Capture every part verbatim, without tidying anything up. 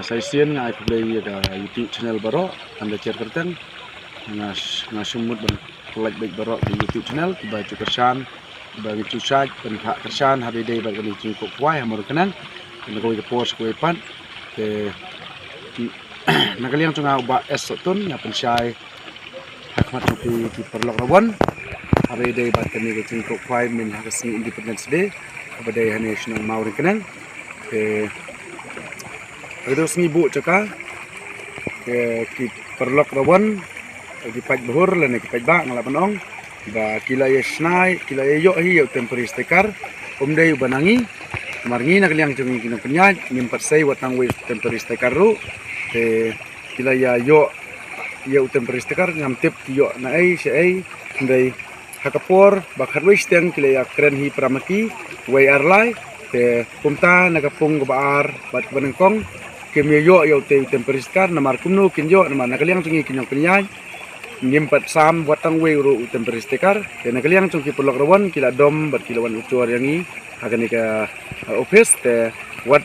Sa shisien nga ai khublei ïa ka YouTube channel baroh, ynda cher kyrteng. Nga sh-, nga sngewmut ban pynlait beit baroh ka YouTube channel, kiba ju kyrshan, kiba ngi ju shait, ban phah kyrshan, haba ïadei bad kane ka jingkoh khwai, ha Mawryngkneng. Kane kawei ka por sha kawei pat. Te, ki, na ka liang jong nga u Bah S Sohtun, nga pynshai ha khmat jong phi ki paralok Rawon. Haba ïadei bad kane ka jingkoh khwai, mynta ha ka sngi Independence Day. Haba dei hangne shnong Mawryngkneng. Te, ha ka sngi buh jaka, ki paralok Rawon, ki paidbah lane ki paidbah nga lah ban ong, ba ki la ïa shna, ki la ïa ïoh hi ïa u temporary sticker, um dei uba na ngi, namar ngi na ka liang jong ngi ki nongpynïaid, ngim pat sei wat tang uwei u temporary sticker ruh, te ki la ïa ïoh ïa u temporary sticker, ngam tip ki ïoh na ei, shaei, hynrei ha ka por ba khatwei shiteng ki la ïa kren hi para ma ki, wei ar lai, te kumta na ka pung kaba ar bad kaba nyngkong, kim ïa ïoh ïa u te u temporary sticker, namar kumno kin ïoh, namar na ka liang jong ngi ki nongpynïaid, ngim pat sam wat tang uwei ruh u temporary sticker, te na ka liang jong ki paralok Rawon, ki la dom bad ki la wan ujor ïa ngi ha kane ka, uh, office, te wat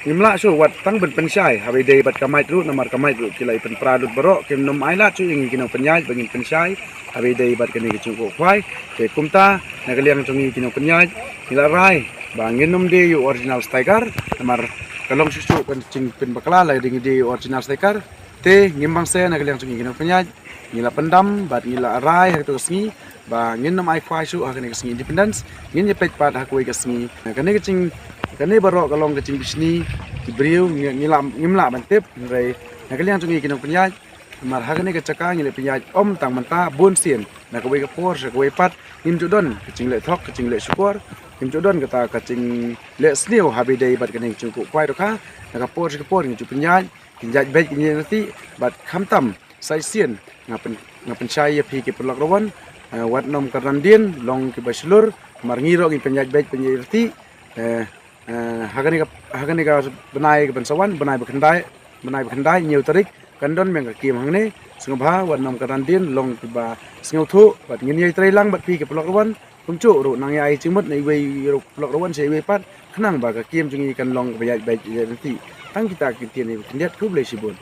ngim lah shuh wat tang ban pynshai, haba ïadei bad ka mic ruh, namar ka mic ruh ki la ïa pynpra lut baroh, kim nym ai lad shuh ïa ngi ki nongpynïaid ba ngin pynshai haba ïadei bad kane ka jingkoh khwai. Te kumta, na ka liang jong ngi ki nongpynïaid, ngi la rai ba ngin nym die ïa u original sticker, namar ka long shuh shuh ka jingpynbakla lada ngi die ïa u original sticker. Te ngim bang se, na ka liang jong ngi ki nongpynïaid, ngi la pyndam bad ngi la rai ha kato ka sngi ba ngin nym ai khwai shuh ha kane ka sngi Independence, ngin ïa peit pat ha kawei ka sngi. Na kane ka jing, kane baroh ka long ka jingbishni ki briew, ngi, ngi la, ngim lah ban tip, hynrei na ka liang jong ngi ki nongpynïaid, namar ha kane ka jaka ngi la pynïaid ym tang mynta, bun sien, na kawei ka por sha kawei pat, ngim ju don ka jingleh thok, ka jingleh shukor, ngim ju don kata ka jingleh sniew haba ïadei bad kane ka jingkoh khwai dohkha, na ka por sha ka por ngi ju pynïaid, pynïaid beit, pynïaid riti, bad khamtam sa shisien nga pyn-, nga pynshai ïa phi ki paralok Rawon, eh, wat nym kyrdan dien, long kiba shlur, namar ngi ruh ngi pynïaid beit, pynïaid riti, eh, eh, ha kane ka, ha kane ka bnai kaban sa wan, bnai ba khyndai, bnai ba khyndai, hynñiew tarik, kan don biang ka kiem hangne, sngewbha wat nym kyrdan dien, long kiba sngewthuh, bad ngin ïai trei lang bad phi ki paralok Rawon, kumjuh ruh nang ïa ai jingmut na iwei ruh paralok Rawon sha iwei pat, khnang ba ka kiem jong ngi kan long kaba ïaid beit ïaid riti. Tang kita ki ktien iba khyndiat, khublei shibun.